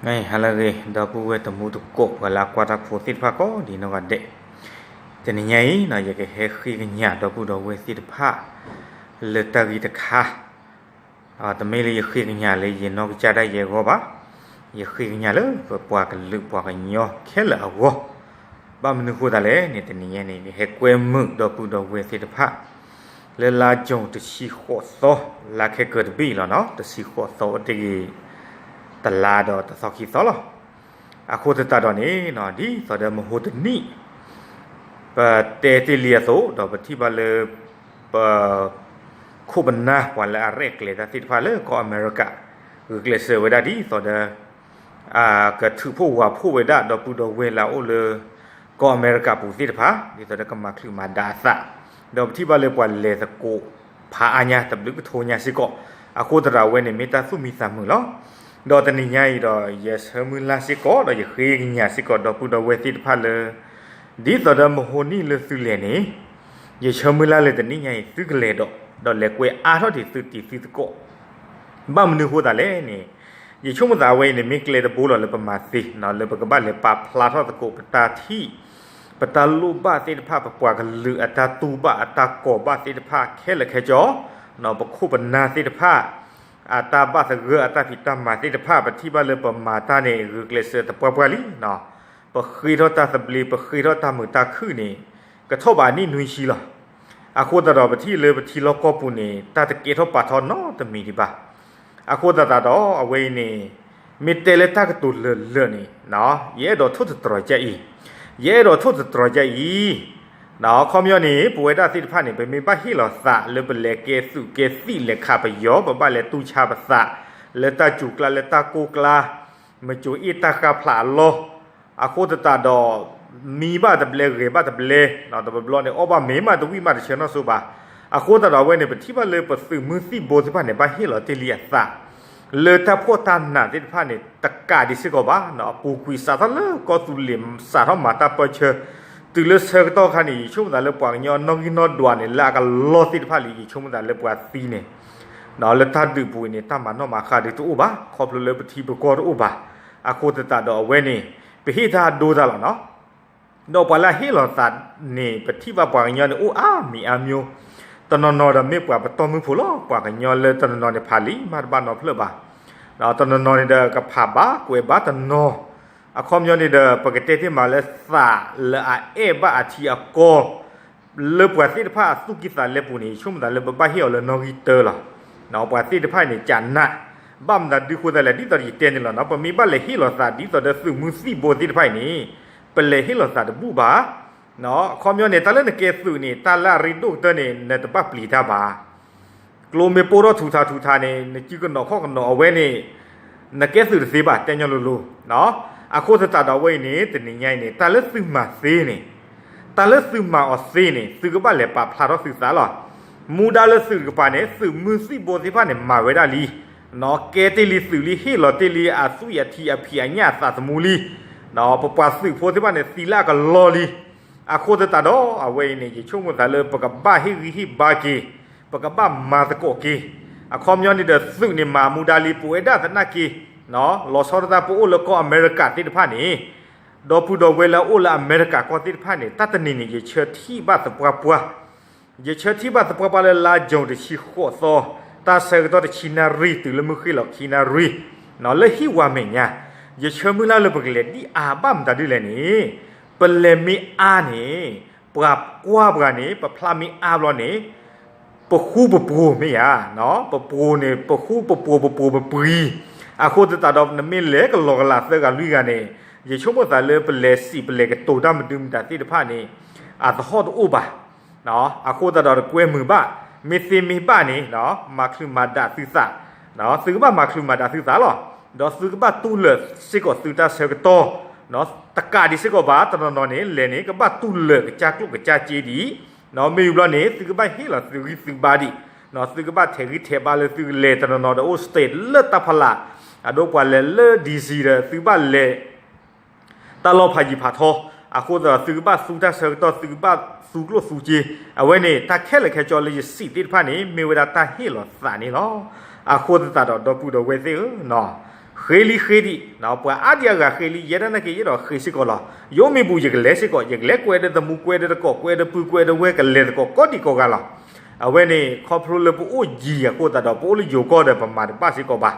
ဟါလၢအဂ့ၤ ဒီပုၢ်ဝဲၢ်တံၤသကိး ပှၤလၢအကွၢ်တၢ်ဖိသ့ၣ်တဖၣ်ကိးဒံးနီၢ်ဂၤဒဲး, တနံၤညါအံၤ ယကဟဲဃ့ကညးဒီပုၢ်ဒီဝဲၢ်သ့ၣ်တဖၣ် လၢတၢ်ဂ့ၢ်တခါ, တမ့ၢ်လၢယဃ့ကညးလၢယနီၢ်ကစၢ်ဒၣ်ယဲအဂီၢ်ဘၣ်, ယဃ့ကညးလၢပပှၤကလုာ်ပှၤကညီခဲလၢာ်အဂီၢ်, ဘၣ်မနုၤဃိသးလဲၣ်န့ၣ် တနံၤညါန့ၣ် ယဟဲကွဲမုာ်ဒီပုၢ်ဒီဝဲၢ်သ့ၣ်တဖၣ် လၢလါယူၤတဆံဃိးသီ လါခဲကၢၤတဘ့ၣ်လီၤနီၤ, တဆံဃိးသီအိၣ်တ့ၢ်ဂ့ၤ တလါဒီးတသီခံသီလီၤ. အဃိသတးဒီးန့ၣ် ဒ်သိးဒီးမဟိတနံၣ် ပတဲတ့ၢ်လံအသိး ဒီးပထံၣ်ဘၣ်လၢ ပ ခိၣ်ပနၢ်ပှၤလၢအရဲၣ်ကျဲၤတၢ်သ့ၣ်တဖၣ်လၢကီၢ်အမဲရကၤ ဂုာ်ကျဲးစၢးဝဲဒၣ်ဒ်သိးဒီး ကထုးဖှိၣ်ဝးဖှိၣ်ဝဲဒၣ်ဒီပုၢ်ဒီဝဲၢ်လၢအအိၣ်လၢ ကီၢ်အမဲရကၤပူၤသ့ၣ်တဖၣ် ဒ်သိးဒီးကမၤချုးမၤဒါအသး, ဒီးပထံၣ်ဘၣ်လၢပှၤလဲၤသကိးဖးအါညါ တဘျုးကထိညါစ့ၢ်ကီး, အဃိသတးဒီးအဝဲန့ၣ်မ့ၢ်တၢ်သူၣ်မံသးမုာ်လီၤ. ဒီးတနံၤညါအံၤဒီး ယဆၢမုၢ်လၢ်စ့ၢ်ကီး ဒီးယဃ့ကညးစ့ၢ်ကီးဒီပုၢ်ဒီဝဲၢ်သ့ၣ်တဖၣ်လၢ ဒ်သိးဒီးမဟိနံၣ်လၢသုလဲၤန့ၣ် ယဆၢမုၢ်လၢ်လၢတနံၤညါအံၤ သုကလဲၤဒီး ဒီးလဲၤကွဲးအါထီၣ်ဒံးသုတံၤသုသကိး, ဘၣ်မနုၤဃိသးလဲၣ်န့ၣ်, ယဆိကမိၣ်သးအဝဲအံၤန့ၣ် မ့ၢ်ကျဲတဘိလီၤလၢပမၤသ့ လၢပကဘၣ်လဲၤပာ်ဖျါထီၣ်သကိးပတၢ်ထံၣ် ပတၢ်လိၣ်ဘၣ်သ့ၣ်တဖၣ် ပပှၤကလုာ်အတၢ်တူၢ်ဘၣ်အတၢ်ကီၤဘၣ်သ့ၣ်တဖၣ်ခဲလၢာ်ခဲဆ့, ပခိၣ်ပနၢ်သ့ၣ်တဖၣ် အတၢ်ဘၣ်သဂၢၢ်အတၢ်ဖံးတၢ်မၤသ့ၣ်တဖၣ် ပထံၣ်ဘၣ်လၢပမၤတၢ်န့ၣ် ဂုာ်ကျဲးစၢးသပှၢ်ပှၢ်လံ, ပဃ့ထီၣ်တၢ်သဘျ့ ပဃ့ထီၣ်တၢ်မုာ်တၢ်ခုၣ်န့ၣ် ကထီၣ်ဘးနံၣ်နွံဆံလီၤ. အဃိသတးဒီးပထံၣ်လၢပထံလီၢ်ကီၢ်ပူၤန့ၣ် တၢ်တကဲထီၣ်ပာ်ထီၣ်နီတမံၤဒံးဘၣ်. အဃိသတးဒီးအဝဲအံၤန့ၣ် မ့ၢ်တဲလၢတၢ်ကတိၤလၢာ်လၢာ်န့ၣ် ယအဲၣ်ဒိးထိၣ်သတြီၤကၢ်အံၤ, ယအဲၣ်ဒိးထိၣ်သတြီၤကၢ်အံၤ, အခီပညီန့ၣ် ပဝဲဒၣ်သ့ၣ်တဖၣ်န့ၣ် ပမ့ၢ်ဘၣ်ဟ့ၣ်လီၤသးလၢပလဲၤကဲသုးကဲသံၣ်လဲၤခးပယီၤ ပဘၣ်လဲၤတူၢ်ဆါပသး လၢတၢ်စူၤကျါလၢတၢ်ကိၢ်ကျါ, မကိၤအ့ၣ်တၢ်ဃါဖျးအလီၢ်, အဃိသတးဒီး မံဘၣ်တဘျဲဂဲၤဘၣ်တဘျဲ, တဘျီဘျီန့ၣ် အီၣ်ဘၣ်မ့ၤမးတဝံၣ်မးတဆၢနီၢ်စိဘၣ်. အဃိသတးဒီးအဝဲန့ၣ် ပထံၣ်ဘၣ်လၢပသုးမုၢ်သံၣ်ဘိသ့ၣ်တဖၣ်န့ၣ် ဘၣ်ဟ့ၣ်လီၤတ့ၢ်လံအသး လၢတၢ်ဖှီၣ်တၢ်နးသ့ၣ်တဖၣ်န့ၣ် တကးဒံးစ့ၢ်ကီးဘၣ်, အပူၤကွံာ်စးထီၣ်လၢကီၢ်သူလ့ၤ စးထီၣ်မၤတၢ်ပၢဆှၢ တုၤလၢဆၢကတီၢ်ခါန့ၣ် ယဆိကမိၣ်သးလၢပှၤကညီနီၣ်ဂံၢ်နီၣ်ဒွးန့ၣ် လၢအကလီၢ်သ့ၣ်တဖၣ်လံ ယဆိကမိၣ်သးလၢပှၤသံန့ၣ် လၢတၢ်ဒုးပူၤအံၤန့ၣ် တၢ်မၤနီၣ်မၤဃါဒုးတအိၣ်ဘၣ်, ခီဖျိလၢပထံပကီၢ်တအိၣ်ဘၣ်. အဃိသတးဒီးအဝဲန့ၣ် ပဟ့ၣ်တၢ်ဒိတၢ်လီၤနီၤ. ဒီးပှၤလၢအဟ့ၣ်လီၤသးန့ၣ် ပထံၣ်ဘၣ်ပှၤကညီန့ၣ် အိၣ်အါမံၤအါမျိုး, တနီၤနီၤဒီးမ့ၢ်ပှၤပတီၢ်မုၢ်ဖိလီၤ. ပှၤကညီလၢတနီၤနီၤန့ၣ် ဖးလံမးတဘၣ်နီတဖျၢၣ်ဘၣ်, တနီၤနီၤန့ၣ်ဒီးကဖးဘၣ်ကွဲးဘၣ်တနီၤ, အခီပညီန့ၣ်ဒီး ပကတဲတ့ၢ်မးလၢသးလၢအအဲၣ်ဘၣ်အထံအကီၢ် လၢပှၤသ့ၣ်တဖၣ်အသူၣ်ကံၢ်သးလဲပူၤန့ၣ် ယဆိကမိၣ်သးလၢပဘၣ်ဟ့ၣ်အီၤလၢနီၣ်ဂံၢ်တၢလီၤ. ပှၤသ့ၣ်တဖၣ်န့ၣ် ကနး, ဘၣ်မတၤဒုဃိသတးလဲၣ် ဒ်သိးယတဲန့ၣ်လီၤနီၤ, ပမ့ၢ်ဘၣ်လဲၤဟ့ၣ်လီၤသးဒ်သိးဒီးသုးမုၢ်သံၣ်ဘိသ့ၣ်တဖၣ်အံၤန့ၣ် ပလဲၤဟ့ၣ်လီၤသးတဘူၣ်ဘၣ်. အခီပညီန့ၣ် တၢ်လၢနကဲသုးန့ၣ် တၢ်လၢအရ့ဒိၣ်ကတၢၢ်န့ၣ် နတဘၣ်ပျံၤတၢ်ဘၣ်. ကျိမ့ၢ်ပိၢ်ထီၣ်ထူးထးထူးထးန့ၣ် နစုကနိးခီၣ်ကနိးအဝဲန့ၣ် နကဲသုးတသ့ဘၣ် တဲညီလိၤလိၤ. အဃိသတးဒီးအဝဲအံၤန့ၣ် တနံၤညါအံၤန့ၣ် တၢ်လၢသုမၤသ့န့ၣ် တၢ်လၢသုမၤအီၤသ့န့ၣ် သုကဘၣ်လဲၤပာ်ဖျါထီၣ်သုသးလီၤ. မူဒါလၢသုးတကပၤန့ၣ် သုးမုၢ်သံၣ်ဘိသ့ၣ်တဖၣ်န့ၣ် မၤဝဲဒၣ်လံ, ကဲတ့ၢ်လံသုးလံ ဟ့ၣ်လီၤတ့ၢ်လံအသွံၣ်အထံအဖံးအညၣ်အသးသမူလံ. ပပှၤသုးဖိသ့ၣ်တဖၣ်န့ၣ် သံလၢအကလီလံ. အဃိသတးဒီး အဝဲအံၤန့ၣ် ယဆိကမိၣ်သးလၢပကဘၣ်ဟ့ၣ်ဂံၢ်ဟ့ၣ်ဘါက့ၤ, ပကဘၣ်မၤသကိးက့ၤ. အခီပညီန့ၣ်ဒီး သုးန့ၣ်မၤမူဒါလံ ပဝဲဒၣ်သနာ်က့ လီၤဆီဒၣ်တၢ်ပအိၣ်လၢကီၢ်အမဲရကၤသ့ၣ်တဖၣ်န့ၣ်, ဒီပုၢ်ဒီဝဲၢ်လၢအအိၣ်လၢအမဲရကၤကီၢ်သ့ၣ်တဖၣ်န့ၣ် တၢ်တနံၤန့ၣ် ယဆၢထံၣ်ဘၣ်သပှၢ်ပှၢ်, ယဆၢထံၣ်ဘၣ်သပှၢ်ပှၢ်လၢလါယူၤတဆံဃိးသီ, တၢ်ဆၢကတီၢ်တဆံနၣ်ရံၣ်တုၤလၢမုၢ်ဃ့ၢ်လီၤခံနၣ်ရံၣ်, လၢဟံၣ်ဝါမဲာ်ညါ, ယဆၢမုၢ်လၢ်လၢပကလဲၤဒ်အါဘၣ်မတၤဒ်လဲၣ်န့ၣ်, ပလဲၤမ့ၢ်အါန့ၣ်, ပှၤကွၢ်ပှၤန့ၣ် ပဖျါမ့ၢ်အါဘျီန့ၣ် ပဃူပပှိၤမ့ၢ်ဧါ, ပပှိၤန့ၣ် ပဃူပပှိၤ ပပှိၤပပှံၤ, အဃိသတးဒီး နမ့ၢ်လဲၤကလီၤကလးသၢဂၤလွံၢ်ဂၤန့ၣ်, ယဆိကမိၣ်သးလၢပလဲၤစံးပလဲၤကတိၤတၢ်မနုၤမတၤသ့ၣ်တဖၣ်န့ၣ်, အသဟီၣ်တအိၣ်ဘၣ်. အဃိသတးဒီးတကွဲမုာ်ဘၣ်, မ့ၢ်သ့မ့ၢ်ဘၣ်န့ၣ်, မၤချုးမၤဒးသုသး, သုကဘၣ်မၤချုးမၤဒးသုသးလီၤ. ဒီးသုကဘၣ်တူၢ်လၢာ်စ့ၢ်ကီးသုတၢ်ဆၢကတီၢ်, တကးဒံးစ့ၢ်ကီးဘၣ် တနီၤနီၤန့ၣ် လဲၤန့ၣ် ကဘၣ်တူၢ်လၢာ်ကစၢ်ကျိၣ်ကစၢ်စ့ဒံး, မ့ၢ်ယူၤဘျီန့ၣ် သုကဘၣ်ဟ့ၣ်လီၤသုဂံၢ်သုဘါဒံး, သုကဘၣ်ထဲးဂံၢ်ထဲးဘါလၢသုကလဲၤတနီၤနီၤဒီးအိၣ် state လၢတၢ်ဖီလာ်, အဒိပှၤလဲၤလၢ D C ဒီးသုဘၣ်လဲၤ တၢ်လီၢ်ဖးယံၤဖးထီ, အဃိသတးဒီးသုကဘၣ်သူတၢ်ဆၢကတီၢ် သုကဘၣ်သူကျိၣ်သူစ့, အဝဲန့ၣ် တၢ်ခဲလၢာ်ခဲဆ့လၢယစံးသ့ၣ်တဖၣ်န့ၣ် မ့ၢ်ဝဲဒၣ်တၢ်ဟ့ၣ်လီၤသးန့ၣ်လီၤ. အဃိသတးဒီးဒီပုၢ်ဒီဝဲၢ်သ့ၣ်ဧၢ, ဃ့လံဃ့ဒံး, ပှၤအါဒံအါဂၤဃ့လံ, ယဲဒၣ်နာ်က့ ယအဲၣ်ဒိးဃ့စ့ၢ်ကီးလီၤ. ယအိၣ်မ့ၢ်ဘူး ယကလဲၤစ့ၢ်ကီး, ယကလဲၤကွဲးဒီးသမူ ကွဲးဒီးသကိး ကွဲးဒီးပုၢ် ကွဲးဒီးဝဲၢ် ကလဲၤသကိးကိးဒံကိးဂၤလီၤ. အဝဲန့ၣ် ခီဖျိလၢပအိၣ်ယံၤအဃိသတးဒီး ပအိၣ်လၢယိၤကီၢ်ဒီး ပမၤတဘၣ်စ့ၢ်ကီးဘၣ်.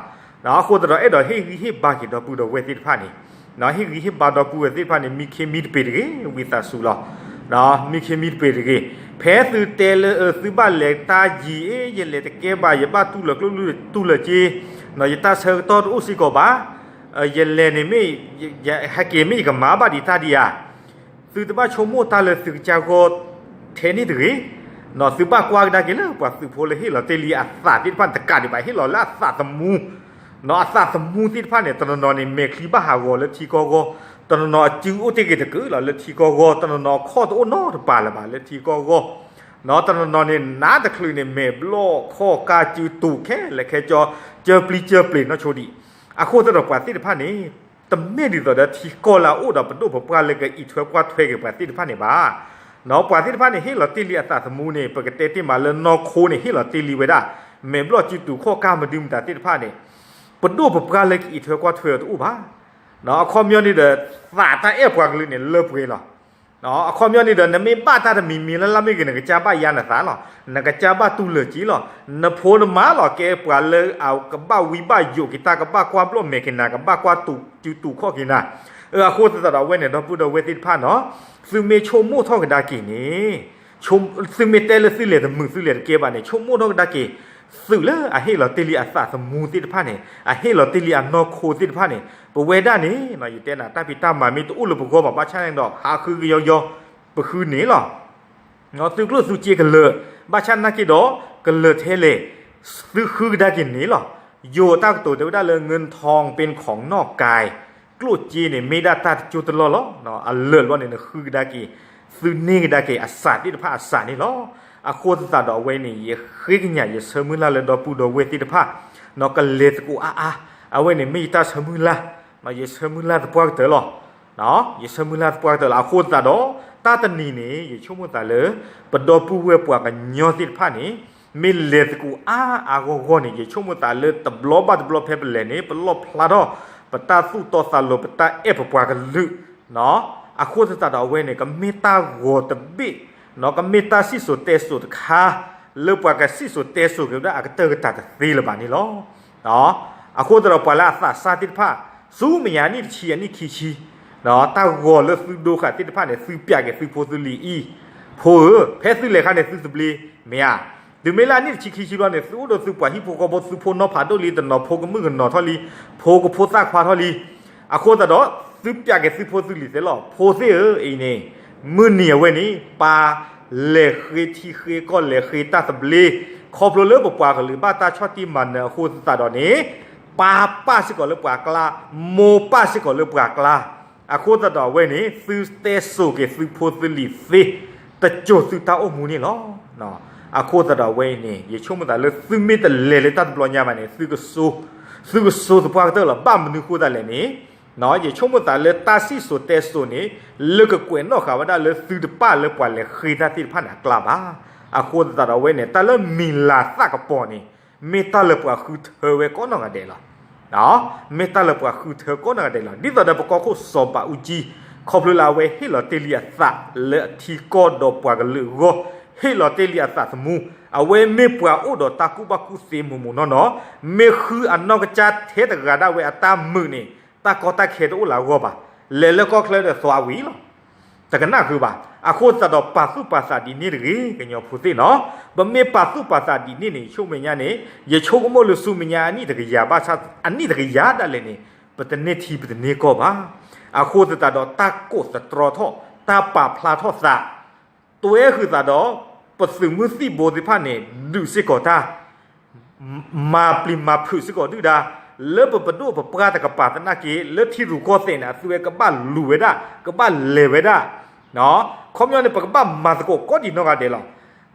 အဃိသတးဒီး အဲၣ်ဒိးဟ့ၣ်ဂံၢ်ဟ့ၣ်ဘါက့ၤဒီပုၢ်ဒီဝဲၢ်သ့ၣ်တဖၣ်န့ၣ်, ဟ့ၣ်ဂံၢ်ဟ့ၣ်ဘါဒီပုၢ်ဝဲၢ်သ့ၣ်တဖၣ်န့ၣ် မံခ့မံတပ့ၤတဂ့ၤ, ဝံသးစူၤလီၤ. မံခ့မံတပ့ၤတဂ့ၤ. ဖဲသုတဲလၢ သုဘၣ်လဲၤတၢ်ယံၤ အ့ ယလဲၤတကဲဘၣ်, ယဘၣ်တူၢ်လၢၤကျိၣ်တူၢ်လၢၤစ့, ယတၢ်ဆၢကတီၢ်တအိၣ်စ့ၢ်ကီးဘၣ်, ယလဲၤန့ၣ်မ့ၢ် ဟဲက့ၤမ့ၢ်ယကမၤဘၣ်ဒံးတၢ်ဒံးဧါ. သုတဘၣ်ဆိကမိၣ်တၢ်လၢသုကစၢ်ဂီၢ်ထဲန့ၣ်တဂ့ၤ. သုဘၣ်ကွၢ်ကဒါက့ၤလၢပှၤသုးဖိလၢဟ့ၣ်လီၤတ့ၢ်လံအသးသ့ၣ်တဖၣ်န့ၣ် တကးဒံးဘၣ် ဟ့ၣ်လီၤလၢအသးသမူ, အသးသမူသ့ၣ်တဖၣ်န့ၣ် တနီၤနီၤန့ၣ် မဲာ်ချံဘၣ်ဟးဂီၤလၢထံကီၢ်ဂီၢ်, တနီၤနီၤအစုအိၣ်တ့ၢ်က့ၤတကုာ်လီၤ လၢထံကီၢ်ဂီၢ်, တနီၤနီၤခီၣ်တအိၣ်နီတပၤလၢၤဘၣ်လၢထံကီၢ်ဂီၢ်, တနီၤနီၤန့ၣ် နးတချုးန့ၣ် မဲာ်ဘျီၣ်ခီၣ်ကါစုတူာ်ခဲလၢာ်ခဲဆ့, ကၢပျံၤကၢပျ့ၤနီၢ်ဆိဒံး. အဃိသတးဒီးပှၤသ့ၣ်တဖၣ်န့ၣ် တမ့ၢ်ဒ်သိးဒီးထံကီၢ်လၢအအိၣ်ဒီးပဒိၣ်ပပှၢ်လၢကအံးထွဲကွၢ်ထွဲက့ၤပှၤသ့ၣ်တဖၣ်န့ၣ်ဘၣ်. ပှၤသ့ၣ်တဖၣ်န့ၣ် ဟ့ၣ်လီၤတ့ၢ်လံအသးသမူန့ၣ် ပကတဲတ့ၢ်မးလၢနီၢ်ခိန့ၣ် ဟ့ၣ်လီၤတ့ၢ်လံဝဲဒၣ် မဲာ်ဘျီၣ်စုတူာ်ခီၣ်ကါမဒုမတၤသ့ၣ်တဖၣ်န့ၣ် ပဒိၣ်ပပှၢ်လၢကအံးထွဲကွၢ်ထွဲအီၤတအိၣ်ဘၣ်. အခီပညီန့ၣ်ဒီး သးတၢ်အဲၣ်ပှၤကလုာ်န့ၣ် လၢပှဲၤလီၤ. အခီပညီန့ၣ်ဒီး နမ့ၢ်ဘၣ်တၢ်တမံၤမံၤလၢ်လၢ်မ့ၢ်ဂ့ၤ နကစၢ်ဘၣ်ယါနသးလီၤ. နကစၢ်ဘၣ်တူၢ်လၢၤက့လီၤ. နဖိနမါလီၤ ကဲပှၤလၢအကဘၣ်ဝံဘၣ်ယိးက့ၤတၢ် ကဘၣ်ကွၢ်ဘျီၣ်မဲာ်က့ၤနၤ ကဘၣ်ကွၢ်စုတူာ်ခီၣ်က့ၤနၤ. အဃိသတးဒီးအဝဲန့ၣ် ဒီပုၢ်ဒီဝဲၢ်သ့ၣ်တဖၣ်နီၤ, သုမ့ၢ်ဆိကမိၣ်ထီၣ်ကဒါက့ၤန့ၣ် သုမ့ၢ်တဲလၢသုလဲၤတမုာ်သုလဲၤတကဲဘၣ်န့ၣ် ဆိကမိၣ်ထီၣ်ကဒါက့ၤ သုးလၢအဟ့ၣ်လီၤတ့ၢ်လံအသးသမူသ့ၣ်တဖၣ်န့ၣ် အဟ့ၣ်လီၤတ့ၢ်လံအနီၢ်ခိသ့ၣ်တဖၣ်န့ၣ် ပဝဲဒၣ်န့ၣ် ယတဲနၤ တၢ်ဖံးတၢ်မၤမ့ၢ်တအိၣ်လၢပဂီၢ်ဘၣ် ဘၣ်ဆၣ်န့ၣ်ဒီး ဟးဃုကယီယီ ပဃုန့ၣ်လီၤ. သုကျိၣ်သုစ့ကလၢာ်, ဘၣ်ဆၣ်နာ်က့ဒီး ကလၢာ်ထဲလဲၣ်, သုဃုကဒါက့ၤန့ၣ်လီၤ. ယိၤတၢ်ကတိၤတဲဝဲဒၣ်လၢ เงินทองเป็นของนอกกาย, ကျိၣ်စ့န့ၣ် မ့ၢ်ဒၣ်တၢ်တကၠိတလီၢ်လီၤ. အလၢာ်လီၤန့ၣ် နဃုကဒါက့ၤ, သုန့ၢ်ကဒါက့ၤအစးသ့ၣ်တဖၣ်အစးန့ၣ်လီၤ. အဃိသတးဒီးအဝဲန့ၣ် ယဃ့ကညး ယဆၢမုၢ်လၢ်လၢဒီပုၢ်ဒီဝဲၢ်သ့ၣ်တဖၣ် ကလဲၤသကိးအါအါ, အဝဲန့ၣ်မ့ၢ်ယတၢ်ဆၢမုၢ်လၢ်, ယဆၢမုၢ်လၢ်သပှၢ်ကတၢၢ်လီၤ. ယဆၢမုၢ်လၢ်သပှၢ်ကတၢၢ်လီၤ. အဃိသတးဒီး တၢ်တနံၤန့ၣ် ယဆိကမိၣ်သးလၢ ပဒီပုၢ်ဝဲၢ်ပှၤကညီသ့ၣ်တဖၣ်န့ၣ် မ့ၢ်လဲၤသကိးအါအါဂီၢ်ဂီၢ်န့ၣ် ယဆိကမိၣ်သးလၢတဘျီဘၣ်တဘျီဖဲပလဲၤန့ၣ် ပလီၣ်ဖျါထီၣ် ပတၢ်သူၣ်တီသးလိၤ ပတၢ်အဲၣ်ပပှၤကလုာ် အဃိသတးဒီးအဝဲန့ၣ် ကမ့ၢ်တၢ်ဂီၤတဘ့ၣ်, ကမ့ၢ်တၢ်စံၣ်စိၤတဲစိၤတခါ လၢပှၤကစံၣ်စိၤတဲစိၤက့ၤဝဲဒၣ်အကတၢၢ်ကတၢၢ်တသ့လၢၤဘၣ်န့ၣ်လီၤ. အဃိသတးဒီးပှၤလၢအသးစၢ်သ့ၣ်တဖၣ် ဆူမဲာ်ညါအနံၣ်တဆံအနံၣ်ခံဆံ, တၢ်ဂီၤလၢသုဒိဃာ်သ့ၣ်တဖၣ်န့ၣ် သုပျးက့ၤသုဖိသုလံၤအံၤ, ဖိဧၢ, ဖဲသုလဲၤခါန့ၣ်သုသဘျ့, မ့ၢ်ဧါ. တုၤမ့ၢ်လၢအနံၣ်တဆံခံဆံဘျီန့ၣ် သုအိၣ်ဒီးသုပှၤဟံၣ်ဖိဃီဖိ သုဖိနီၢ်ဖးဒိၣ်လံ တနီၤဖိကမုၣ်ကနီၤထီၣ်လံ, ဖိကဖိသၣ်ခွါထီၣ်လံ. အဃိသတးဒီး သုပျးက့ၤသုဖိသုလံၤသ့လီၤ. ဖိသ့ၣ်ဧၢ, အံၤန့ၣ် မုၢ်နံၤအဝဲန့ၣ် ပၢ်လဲၤဃ့ထံဃ့ကီၢ်လဲၤဃ့တၢ်သဘျ့, ခီဖျိလၢပပှၤကလုာ်ဘၣ်တၢ်ဆီၣ်တံၢ်မၤနၢၤအဃိသတးဒီးန့ၣ် ပၢ်ပၢ်စ့ၢ်ကီးလၢပှၤကျါ, မိၢ်ပၢ်စ့ၢ်ကီးလၢပှၤကျါ. အဃိသတးဒီးအဝဲန့ၣ် သုတဲစိၤက့ၤသုဖိသုလံၤသ့ တစိၤသုတၢ်အိၣ်မူန့ၣ်လီၤ. အဃိသတးဒီးအဝဲအံၤန့ၣ် ယဆိကမိၣ်သးလၢသုမ့ၢ်တလဲၤလၢတၢ်တဘျီညါဘၣ်န့ၣ် သုကစိၤ, သုကစိၤသပှၢ်ကတၢၢ်လီၤ. ဘၣ်မနုၤဃိသတးလဲၣ်န့ၣ် ယဆိကမိၣ်သးလၢတၢ်စံၣ်စိၤတဲစိၤန့ၣ် လၢကကွဲးနီၣ်ဃာ်ဝဲဒၣ်လၢသုတပၣ်လၢပှၤလဲၤဃ့တၢ်သ့ၣ်တဖၣ်န့ၣ်အကျါဘၣ်. အဃိသတးဒီးအဝဲန့ၣ် တၢ်လၢမံၤလၤသၣ်ကပီၤန့ၣ် မ့ၢ်တၢ်လၢပှၤဃုထၢဝဲကိးနီၢ်ဂၤဒဲးလီၤ. မ့ၢ်တၢ်လၢပှၤဃုထၢကိးနီၢ်ဂၤဒဲးလီၤ. ဒ်သိးဒီးပကီၢ်ခိၣ်စီၤဘးအူကၠံ, ခီဖျိလၢအဝဲဟ့ၣ်လီၤတ့ၢ်လံအသးလၢအထံကီၢ်ဒီးပှၤကလုာ်အဂီၢ်, ဟ့ၣ်လီၤတ့ၢ်လံအသးသမူ, အဝဲမ့ၢ်ပှၤအိၣ်ဒီးတၢ်ကူၣ်ဘၣ်ကူၣ်သ့မိၢ်မိၢ်နီၢ်နီၢ်, မ့ၢ်ဃုအနီၢ်ကစၢ်ထဲတဂၤဒၣ်ဝဲအတၢ်မုာ်န့ၣ် တၢ်ကီတၢ်ခဲတအိၣ်လၢအဂီၢ်ဘၣ်. လဲၤလၢကီၢ်ချၢဒီးသွါဝံၤလီၤ. တကနၣ်ဃုာ်ဘၣ်. အဃိသတးဒီးပာ်သူၣ်ပာ်သးဒ်န့ၣ်တဂ့ၤ ကညီဖိသ့ၣ်နီၤ. ပမ့ၢ်ပာ်သူၣ်ပာ်သးဒ်န့ၣ်န့ၣ် ယဆိကမိၣ်ညါန့ၣ် ယဆိကမိၣ်လၢဆူမဲာ်ညါအနံၣ်တကယၤဘၣ်ဆၣ် အနံၣ်တကယၤဒၣ်လဲာ်န့ၣ် ပတန့ၢ်ထံပတန့ၢ်ကီၢ်ဘၣ်. အဃိသတးဒီးတၢ်ကိးသတြီထီၣ် တၢ်ပာ်ဖျါထီၣ်သး တွဲဃုာ်သးဒီး ပသုးမုၢ်သံၣ်ဘိသ့ၣ်တဖၣ်န့ၣ် ဒုးစ့ၢ်ကီးတၢ် မၤပျံၤမၤဖုးစ့ၢ်ကီးဒုၣ်ဒါ လၢပပဒိၣ်ပပှၢ်တကပၤသနာ်က့ လၢထံရူၢ်ကီၢ်သဲးန့ၣ် အသုဝဲကဘၣ်လူၤဝဲဒၣ် ကဘၣ်လဲၤဝဲဒၣ်. ခီပညီန့ၣ် ပကဘၣ်မၤသကိးကိးဒံးနီၢ်ဂၤဒဲးလီၤ.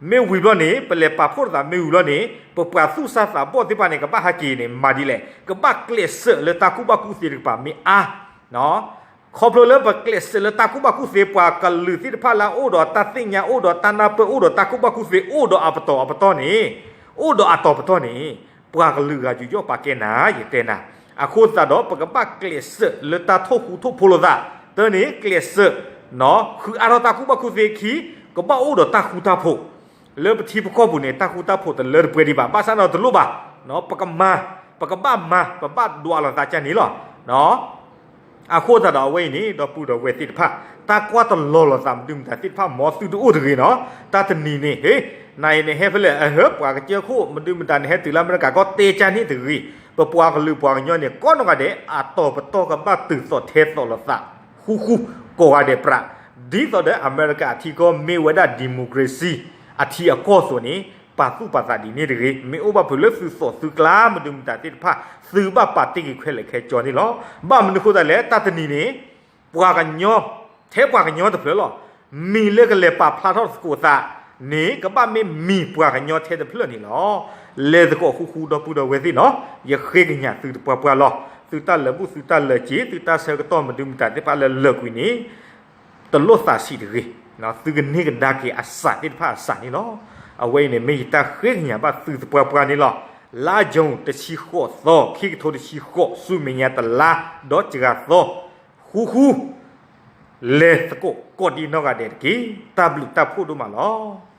မ့ၢ်ဝံၤဘျီန့ၣ် ပလဲၤပာ်ဖှိၣ်သးမ့ၢ်ဝံၤဘျီန့ၣ် ပပှၤသူၣ်စၢ်သးဘီၣ်သ့ၣ်တဖၣ်န့ၣ် ကဘၣ်ဟဲက့ၤန့ၣ် မၤဒ်လဲၣ် ကဘၣ်ကျဲးစၢးလၢတၢ်ကူၣ်ဘၣ်ကူၣ်သ့တကပၤမ့ၢ်အါ ခီဖျိလၢပကျဲးစၢးလၢတၢ်ကူၣ်ဘၣ်ကူၣ်သ့ ပှၤကလုာ်သ့ၣ်တဖၣ်လၢအအိၣ်ဒီးတၢ်သ့ၣ်ညါ အိၣ်ဒီးတၢ်နၢ်ပၢၢ် အိၣ်ဒီးတၢ်ကူၣ်ဘၣ်ကူၣ်သ့ အိၣ်ဒီးအပတီၢ်အပတီၢ်န့ၣ်, အိၣ်ဒီးအတီၤပတီၢ်န့ၣ်, ပှၤကလုာ်ဂၤယူးယီၣ်ပာ်ကဲနၤ ယတဲနၤ. အဃိသတးဒီး ပကဘၣ်ကျဲးစၢးလၢတၢ်ထိၣ်ဃူထိၣ်ဖိးလိာ်သး, တၢ်န့ၣ်ကျဲးစၢး ဃုအါထီၣ်တၢ်ကူၣ်ဘၣ်ကူၣ်သ့အခံ, ကဘၣ်အိၣ်ဒီးတၢ်ဃူတၢ်ဖိး, လၢပထံပကီၢ်ပူၤန့ၣ် တၢ်ဃူတၢ်ဖိးတလၢတပှဲၤဒံးဘၣ်, ဘၣ်ဆၣ်ဒီးတလိၣ်ဘၣ်, ပကမၤ, ပကဘၣ်မၤ, ပဘၣ်ဒွးလိာ်သးကၢ်န့ၣ်လီၤ. အဃိသတးဒီးအဝဲအံၤန့ၣ် ဒီပုၢ်ဒီဝဲၢ်သ့ၣ်တဖၣ် တၢ်ကွၢ်တလီၤလိာ်သးမနုၤမတၤသ့ၣ်တဖၣ် မ်သုတအိၣ်တဂ့ၤနီၤ, တၢ်တနံၤန့ၣ် ဟ့ၣ်, နၤအံၤနဟဲဖဲလဲၣ်, အဟၢ ပှၤကစၢၢ်ခိၣ် မနုၤမတၤနဟဲတုၤလၢအမဲရကၤကီၢ်တဲကၢ်န့ၣ်တဂ့ၤ, ပပှၤကလုာ်ပှၤကညီန့ၣ် ကိးနီၢ်ဂၤဒဲး အတီၤပတီၢ်ကဘၣ်တုၤသိးထဲသိးလိာ်သး ဃူဃူ ကိးဂၤဒဲးပြး, ဒ်သိးဒီးအမဲရကၤအထံကီၢ် မ့ၢ်ဝဲဒၣ် democracy အထံအကီၢ်အသိးန့ၣ် ပာ်သူၣ်ပာ်သးဒ်န့ၣ်တဂ့ၤ, မ့ၢ်အိၣ်ဘၣ်ဖုးလၢသုသိးသုကျါ မနုၤမတၤသ့ၣ်တဖၣ် သုဘၣ်ပာ်တ့ၢ်က့ၤခဲလၢာ်ခဲဆ့န့ၣ်လီၤ. ဘၣ်မနုၤဃိသတးလဲၣ်, တၢ်တနံၤန့ၣ် ပှၤကညီ, ထဲပှၤကညီတဖျၢၣ်လီၤ. မံၤလၢကလဲၤပာ်ဖျါထီၣ်သကိးသးန့ၣ် ကဘၣ်မ့ၢ်မံၤပှၤကညီထဲတဖျၢၣ်န့ၣ်လီၤ. လဲၤသကိးဃူဃူ ဒီပုၢ်ဒီဝဲၢ်သ့ၣ်နီၤ, ယဃ့ကညးသုတပှၢ်ပှၢ်လီၤ. သုတၢ်လၢာ်ဘူၣ် သုတၢ်လၢာ်စ့ သုတၢ်ဆၢကတီၢ်မနုၤမတၤသ့ၣ်တဖၣ်လၢလၢာ်ကွံာ်န့ၣ် တလိၣ်သးဆံးတဂ့ၤ, သုကန့ၢ်ကဒါက့ၤအစးသ့ၣ်တဖၣ်အစးန့ၣ်လီၤ. အဝဲအံၤန့ၣ် မ့ၢ်ယတၢ်ဃ့ကညးဘၣ်သုတပှၢ်ပှၢ်န့ၣ်လီၤ. လါယူၤတဆံဃိးသီ ခံကထိတဆံဃိး ဆူမဲာ်ညါတလါ ဒီးစှၤသီ ဃူဃူ လဲၤသကိးကိးဒံနီၢ်ဂၤဒဲးတက့ၢ်. တၢ်ဘျုးတၢ်ဖှိၣ်ဒိၣ်မးလီၤ.